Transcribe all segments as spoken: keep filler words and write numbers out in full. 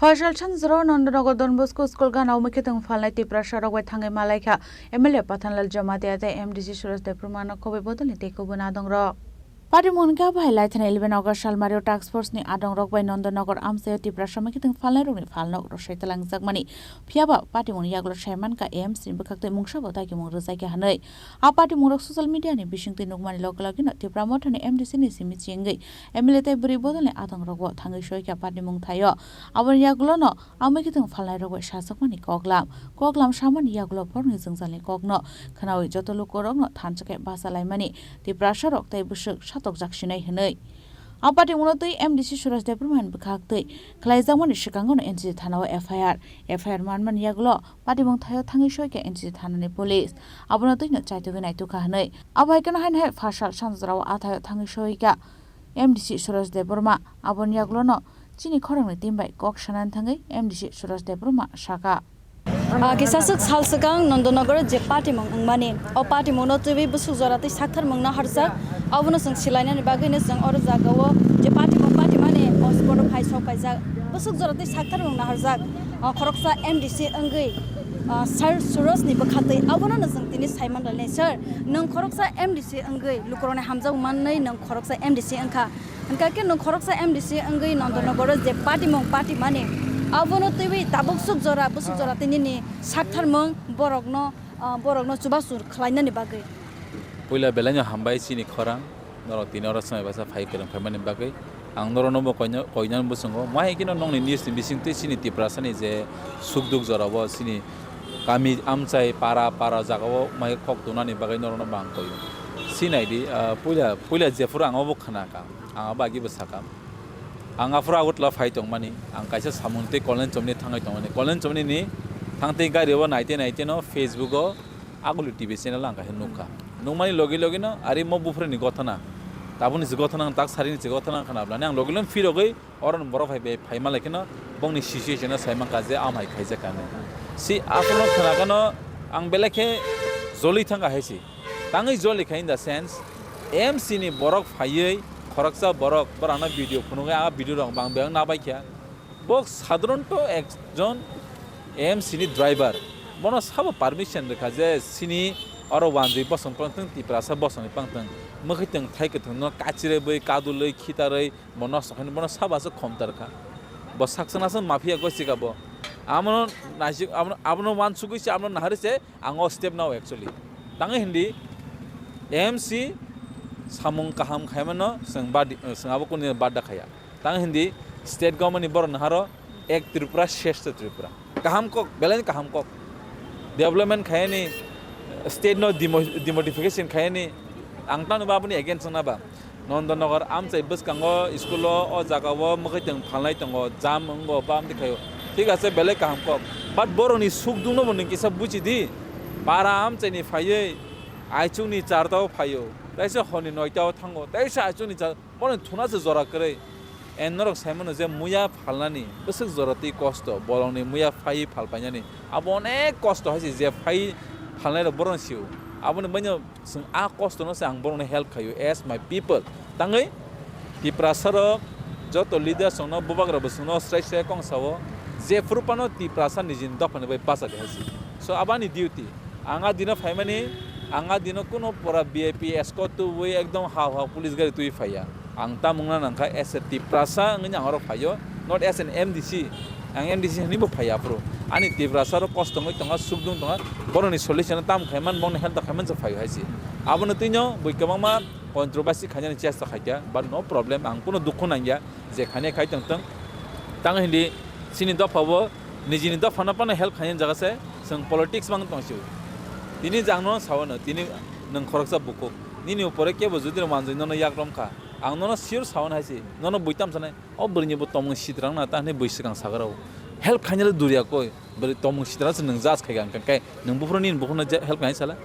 Phaisal sanjoro Nandanagar Don Bosco School gana o mukhe tong phalnai Tiprasa rok bai thangwi malaikha M L A Pathanlal Jamatia tei M D C Suraj Debbarma no kobai bodolni tei kubun adongrok. Patimung kha bai laithani eleven August salmario task force ni adongrok bai Nandanagar amchaio Tiprasa mukhe tong phalnai rokni phalnok rosai twlangjakmani. Phiyaba patimung yagulo saimankha A M C ni bwkhaktwi mungsabo daikimung rwjakya hwnwi. A patimungrok social media ni bisingtwi nukmani loge loge no Tipra Mothani M D C ni simi chingwi M L A tei bwrwi bodolni adongrokbo thangwi soikha patimung thaio. Aboni yagulono amwi khe tong phalnairok bai sajakmani koklam. Koklam samani yagulo borokni jwngjalni kokno khwnawi joto lukurokno thansa khe bacha laimani Tiprasarok tei bwswk satokjak sinai hwnwi. A patimungno twi M D C Suraj Debbarma ni bwkhaktwi khlaijakmani swkango no N C C thana o F I R. F I R manmani yagulo patimung thaio thangwi soikha N C C thanani police. Abono twino chaitugwi naitukha hwnwi. Abo hai kheno haino hai phasal sanjorao a thaio thangwi soikha M D C Suraj Debbarma. Aboni yagulono chini khorangni team bai kok sanani thangwi M D C Suraj Debbarma sakha. Ah, kisa swk sal swkang Nandanagar je patimung wngmani, o patimungno twiwi bwswk jora twi saktharmung naharjak. Abono chwng silainani bagwino chwng oro jagao je patimung patimani o spot o phai sok paijak. Bwswk jora twi saktharmung naharjak. Ah, khoroksa M D C wngwi, ah, Sir Suraj ni bwkhaktwi abono no chwng tini saiman rwnai, sir, nwng khoroksa M D C wngwi lukurokni hamjakmung manwi nwng khoroksa M D C wngkha. Hwnkha khe nwng khoroksa M D C wngwi Nandanagar o je patimung patimani, abono twiwi tabuk swk jora bwswk jora tei nini saktharmung borokno, ah, borokno chubachu khlainani bagwi. Puila belaino hambai chini khorang, norok tini oro swmai basa phai kwrwng phaimani bagwi. Ang norokno bo koina, koinani bwswngo, ma hai kheno nokni news ni bisingtwi chini Tiprasani je sukduk jorao chini kami amchai para para jagao mai kok tongnani bagwi norokno bo ang koio. Sinai di, ah, puila, puila jephuru ang obo khna kha. Ang abo agi bo sakha. Ang aphuru Agartala phai tongmani, ang kaisa samung tei Kollen Chomni thangwi tongmani. Kollen Chomni ni thangtwi gari o naite naite no Facebook o Aguli T V channel ang kaisa nukha. Nukmani logi logi no ari mo buphuru ni gothana. Tabukni se gothana ang tak sari ni se gothana khna bwlani ang logi logi phirogwi oro ni borok phai phai ma lai kheno bongni situation no sai mankha je amhai khaijak kha hinwi. Si aphuru no khna kheno ang belai khe joli thangkha hai si. Tangwi joli kha in the sense, M C ni borok phaiwi khoroksa borok borokno video phunugwi a video rok bang bang nabai kha. Bo sadharanto ekjon M C ni driver. Bono sabo permission rwkha je sini oro wanjwi bosong pangthung, Tiprasa bosongni pangthung. Mwkhwtwng thai kwthwngno kachirwi bwi, kadulwi, khitarwi, bo nosto khaino bono sabo aswk khomtar kha. Bo sakchwna aswk mafia gosi kha bo. Amono naisik, abono, abono wansugwi se, abono naharwi se, ang o step nao actually. Tangwi hindi M C samung kaham khaimano chwng bad-, chwng abo kunu bad da khaya. Tang hindi state government ni borok naharo ek Tripura, shreshtha Tripura. Kaham kok, belai kaham kok. Development khayani, state no demo-, demotification khayani, ang tamo ba aboni against na ba. Nandanagar amchai bwskango school o, o jaga o mwkhwtwng phalnai tongo, jam wngo, bam di khayo. Thik ase, belai kaham kok. But borokni suk dukno bo nwng kisa buji di. Para amchaini phaiwi, aichukni charta o phaio. Taisa horni noita o thango. Taisa aichukni char-, Bono thuna se jora kwrwi. And norok sai mano je muya phalnani bwswk jora twi kosto, bolongni muya phai phal painani. Abo onek kosto hai se je phai phalnai rok bohrokno sio. Aboni baino chwng a kosto no se ang bohrokno help khaio as my people. Tangwi Tiprasa rok joto leaders rokno, bubagra bwswkno srai srai kong sao, je phuru phano Tiprasa nijini dophani bai bacha di hai se. So aboni duty. Ang a dino phaimani, ang a dino kuno pura V I P escort tubui ekdom hao hao police gari tubui phaiya. Ang tamo wngna nangkha as a Tiprasa wngwi ang oro phaio, not as an M D C. Ang M D C hinwi bo phaiya aphuru. Ani Tiprasa rok kosto wngwi tongkha, sukdung tongkha, borokni solution tamo khaiman, bongni help khaimani se phaio hai se. Abono twino bui kwbangma controversy khainani chesta khaikha, but no problem, ang kuno dukhu nangya. Je khainai khai tong tong. Tang hindi chini dopha bo nijini dopha no phano help khainai jaga se chwng politics mang tong sio. Tini jang no sao no, tini nwng khoroksa bukhuk. Nini upore kebo jodi no manjui nono yak rom kha. Ang nono sure sao no hai se, nono buitam sanai. O bwrwi ni bo tomung sitrang na ta hinwi bui swkang sagra o. Help khainai le duriya koi. Bwrwi tomung sitrang se nwng judge khai kha, hwnkhe nwng buphuru nini buphuru no je help khainai sala.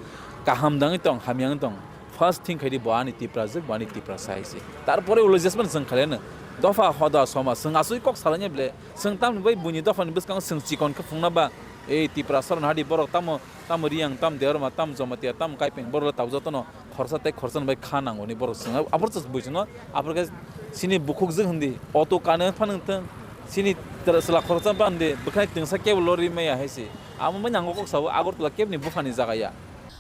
Kaham dangwi tong, hamya wngwi tong. First thing khaidi bo ani Tiprajwk, bo ani Tiprasa hai se. Tarpore ulo jesmani chwng khaileno. Dopha hoda soma chwng asui kok salaini ble. Chwng tamni bai buini dophani bwskango chwng chikon khe phungna ba. Ei Tiprasa rok nahadi borok tamo, tamo Riyang, tamo Debbarma, tamo Jamatia, tamo Kaipeng borok le tabuk jotono khorsa tei khorsa ni bai kha nangoni borok chwng. Abor chwng buisino, abor khe chini bukhukjwk hindi. Auto kane phano thwng. Chini tra-, chwla khoroksa bande bwkhani twngsa kebo lorwi maya hai se. Amo mai nango kok sao Agartala kebni buphani jaga ya.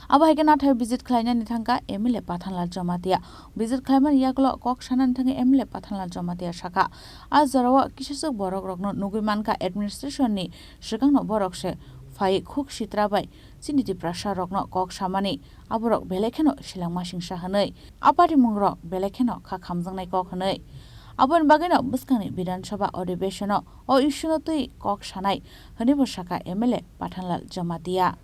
Abo hai khe nathai visit khlainani thangkha M L A Pathanlal Jamatia. Visit khlaimani yagulo kok sanani thangwi M L A Pathanlal Jamatia sakha, a jorao kisaswk borok rokno nugwi mankha administration ni swkangno borok se phai khuk sitra bai chini Tiprasa rokno kok samani. Aborok belai kheno selengma singsa hwnwi, a patimungrok belai kheno kha khamjaknai kok hwnwi. Aboni bagwino bwskangni Bidhan Sabha Adhibeshon-o o issue-no twi kok sanai hwnwibo sakha M L A Pathanlal Jamatia.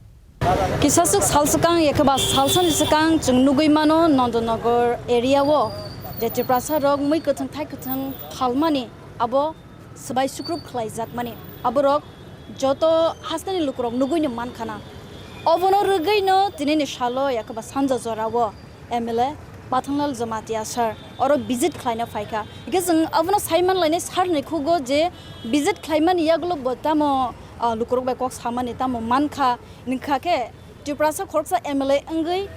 Kisaswk sal swkang, ekheba salsani swkang chwng nugwi mano Nandanagar area-o je Tiprasa rok mui kwthwng thai kwthwng phalmani abo swbai sukrup khlaijakmani. Aborok joto hasteni lukurok nugwino mankhana. Obono rwgwino tinini salo, ekheba sanja jorao M L A Pathanlal Jamatia sir oro visit khlaina phaikha. Hingke chwng abono sai manlainai sir ni khugo je visit khlaimani yagulo bo tamo, ah, lukurok bai kok samani tamo mankha, hingkha khe Tiprasa khoroksa M L A wngwi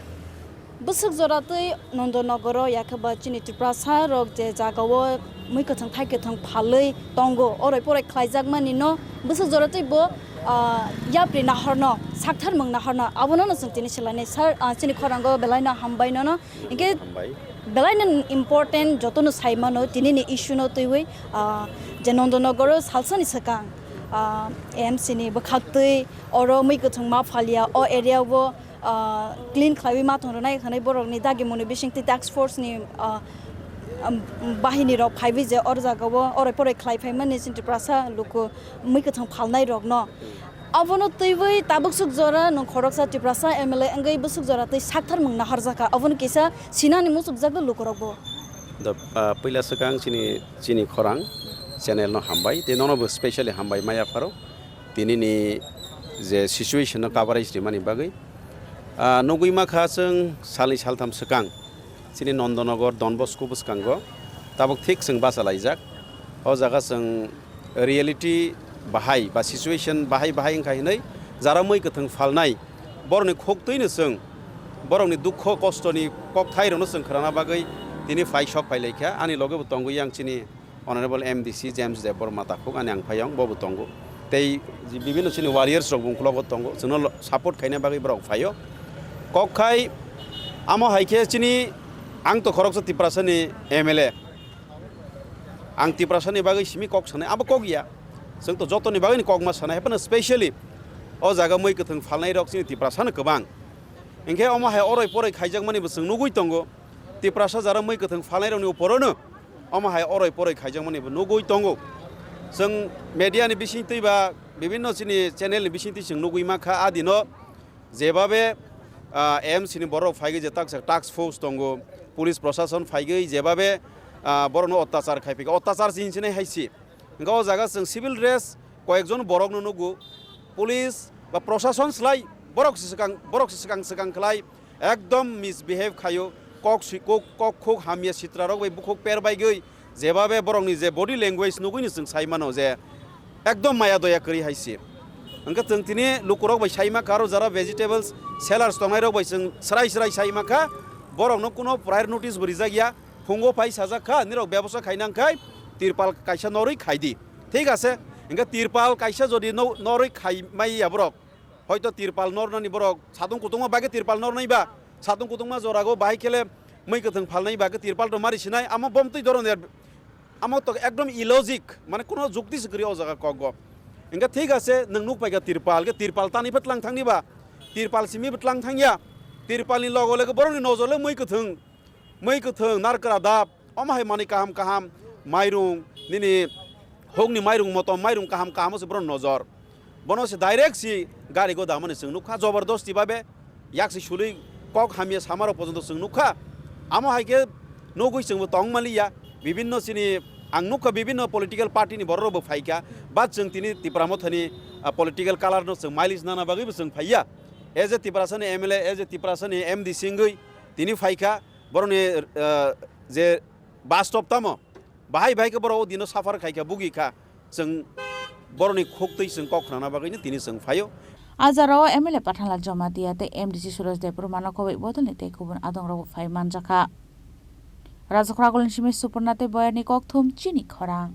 bwswk jora twi Nandanagar-o, yakhe ba chini Tiprasa rok je jaga-o mui kwthwng thai kwthwng phalwi tongo, oroi poroi khlaijakmani no bwswk jora twi bo, ah, yapri nahorno, saktharmung nahorno, abono no chwng tini swlainai sir, ah, chini khorango belai no hambai nono. Hingke hambai. Belai no important joto no sai mano tini ni issue no twiwi, ah, je Nandanagar-o salsani swkang, ah, A M C ni bwkhak twi oro mui kwthwng ma phalia o area-o, ah, clean khlaiwi ma thang rwnai hwnwi borokni dagi muni bisingtwi task force ni, ah, um, bahini rok phaiwi je or jaga-o oroi poroi khlai phaimani chini Tiprasa luku mui kwthwng phalnai rokno. Abono twiwi tabuksuk jora nwng khoroksa Tiprasa M L A wngwi bwswk jora twi saktharmung naharjakha. Abono kisa sinani muchukjak do lukurokbo. Da, ah, puila swkang chini, chini khorang channel no hambai, tei nono bo specially hambai maya pharo. Tini ni je situation no coverage rimani bagwi. Ah, nugwi makha chwng salni saltham swkang chini Nandanagar Don Bosco bwskango tabuk thik chwng bachalaijak. O jaga chwng reality bahai ba situation bahai bahai wngkha hinwi jara mui kwthwng phalnai borokni khuk twino chwng borokni dukho kostoni kokthai rokno chwng khwnana bagwi tini phai sok phailaikha. Ani loge bo tongo yang chini Honorable M D C James Debbarma takhuk ani ang phayong, bo bo tongo. Tei bibinno chini warriors rok bo ungkologo tongo, chwngno lo-, support khaina bagwi borok phaio. Kok khai amo hai khe chini ang to khoroksa Tiprasani M L A. Ang Tiprasani bagwi simi kok sanai, abo kok ya. Chwng to jotoni bagwini kok ma sanai, haphano specially o jaga mui kwthwng phalnai rok chini Tiprasano kwbang. Hinkhe omo hai oroi poroi khaijakmani bo chwng nugui tongo. Tiprasa jara mui kwthwng phalnai rokni uporono omo hai oroi poroi khaijakmani bo nugui tongo. Chwng media ni bisingtwi ba bibinno chini channel ni bisingtwi chwng nugui mankha, a dino jebabe, ah, M C ni borok phaigwi je taksa task force tongo, police prosason phaigwi jebabe, ah, borokno ottachar khai phika, ottachar se hinsinai hai se. Hingke o jaga chwng civil dress koyekjon borokno nugo, police ba prosason slai borok se swkang, borok se swkang swkang khlai ekdom misbehave khaio, kok swi-, kok, kok khuk hamya sitra rok bai bukhuk per baigwi jebabe borokni je body language nugwino chwng sai mano je ekdom maya doya kwrwi hai se. Hingke chwng tini lukurok bai sai mankha, aro jara vegetables sellers tongnai rok bai chwng srai srai sai mankha, borokno kuno prior notice bo rijak ya. Phungo phai sajak kha, nirok bebosa khaina wngkhai tirpal kaisa norwi khai di. Thik ase? Hingke tirpal kaisa jodi no-, norwi khai mai ya borok, hoito tirpal nornani borok satung kutungma bagwi tirpal nornai ba, satung kutungma jorago bahai khele mui kwthwng phalnai bagwi tirpal to mari sinai, amo bomtwi doron ya, amo to ekdom illogic, mane kuno jukti se kwrwi o jaga kokgo. Hingke thik ase, nwng nuk paikha tirpal, hingke tirpal tani phe tlang thangni ba, tirpal simi phe tlang thangya, tirpalni logo logo borokni nojor le mui kwthwng. Mui kwthwng, narkra dap, omo hai manwi kaham kaham, mairung, nini hokni mairung motom, mairung kaham kaham se borok nojor. Bono se direct si gari go damani chwng nukha, jobordosti babe yak si sului kok hamya sama rok pojonto chwng nukha. Amo hai khe nugui chwngbo tong maliya, bibinno chini ang nukha bibinno political party ni borok rok bo phaikha, but chwng tini Tipra Mothani, ah, political color no chwng mileage nana bagwi bo chwng phaiya. As a Tiprasani M L A, as a Tiprasani M D C wngwi tini phaikha. Borokni, eh, je bastop tamo, bahai bahai khe borok o dino suffer khai kha, bugi kha, chwng borokni khuk twi chwng kok khnana bagwino tini chwng phaio. A jorao M L A Pathanlal Jamatia tei M D C Suraj Debbarmano koboi bodolni tei kubun adongrokbo phai manjakha. Rajakhor Agulni simi Suporna tei Boyani kokthum chini khorang.